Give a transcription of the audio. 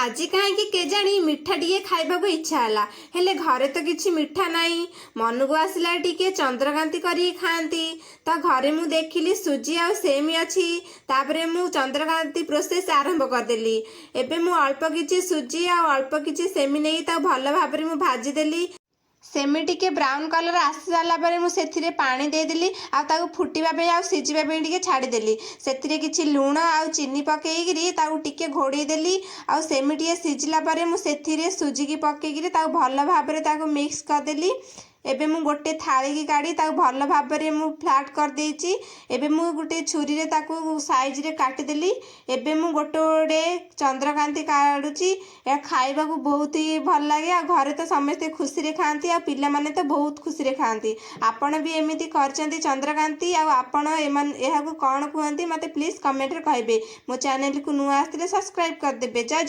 ଆଜି କାହିଁକି କେଜାଣି ମିଠା ଟିକେ ଖାଇବାକୁ ଇଚ୍ଛା ହେଲା। ହେଲେ ଘରେ ତ କିଛି ମିଠା ନାହିଁ। ମନକୁ ଆସିଲା ଟିକେ ଚନ୍ଦ୍ରକାନ୍ତି କରିକି ଖାଆନ୍ତି। ତ ଘରେ ମୁଁ ଦେଖିଲି ସୁଜି ଆଉ ସେମି ଅଛି। ତାପରେ ମୁଁ ଚନ୍ଦ୍ରକାନ୍ତି ପ୍ରୋସେସ୍ ଆରମ୍ଭ କରିଦେଲି। ଏବେ ମୁଁ ଅଳ୍ପ କିଛି ସୁଜି ଆଉ ଅଳ୍ପ କିଛି ସେମି ନେଇ ତାକୁ ଭଲ ଭାବରେ ମୁଁ ଭାଜିଦେଲି। ସେମି ଟିକେ ବ୍ରାଉନ୍ କଲର୍ ଆସି ସାରିଲା ପରେ ମୁଁ ସେଥିରେ ପାଣି ଦେଇଦେଲି ଆଉ ତାକୁ ଫୁଟିବା ପାଇଁ ଆଉ ସିଝିବା ପାଇଁ ଟିକେ ଛାଡ଼ିଦେଲି। ସେଥିରେ କିଛି ଲୁଣ ଆଉ ଚିନି ପକେଇକିରି ତାକୁ ଟିକେ ଘୋଡ଼େଇ ଦେଲି। ଆଉ ସେମି ଟିକେ ସିଝିଲା ପରେ ମୁଁ ସେଥିରେ ସୁଜିକି ପକେଇକିରି ତାକୁ ଭଲ ଭାବରେ ତାକୁ ମିକ୍ସ କରିଦେଲି। ଏବେ ମୁଁ ଗୋଟେ ଥାଳିକି କାଢ଼ି ତାକୁ ଭଲ ଭାବରେ ମୁଁ ଫ୍ଲାଟ୍ କରିଦେଇଛି। ଏବେ ମୁଁ ଗୋଟେ ଛୁରୀରେ ତାକୁ ସାଇଜରେ କାଟିଦେଲି। ଏବେ ମୁଁ ଗୋଟେ ଗୋଟେ ଚନ୍ଦ୍ରକାନ୍ତି କାଢ଼ୁଛି। ଏହା ଖାଇବାକୁ ବହୁତ ହି ଭଲ ଲାଗେ ଆଉ ଘରେ ତ ସମସ୍ତେ ଖୁସିରେ ଖାଆନ୍ତି ଆଉ ପିଲାମାନେ ତ ବହୁତ ଖୁସିରେ ଖାଆନ୍ତି। ଆପଣ ବି ଏମିତି କରିଛନ୍ତି ଚନ୍ଦ୍ରକାନ୍ତି, ଆଉ ଆପଣ ଏମାନେ ଏହାକୁ କ'ଣ କୁହନ୍ତି, ମୋତେ ପ୍ଲିଜ୍ କମେଣ୍ଟରେ କହିବେ। ମୋ ଚ୍ୟାନେଲକୁ ନୂଆ ଆସିଥିଲେ ସବସ୍କ୍ରାଇବ୍ କରିଦେବେ। ଜୟ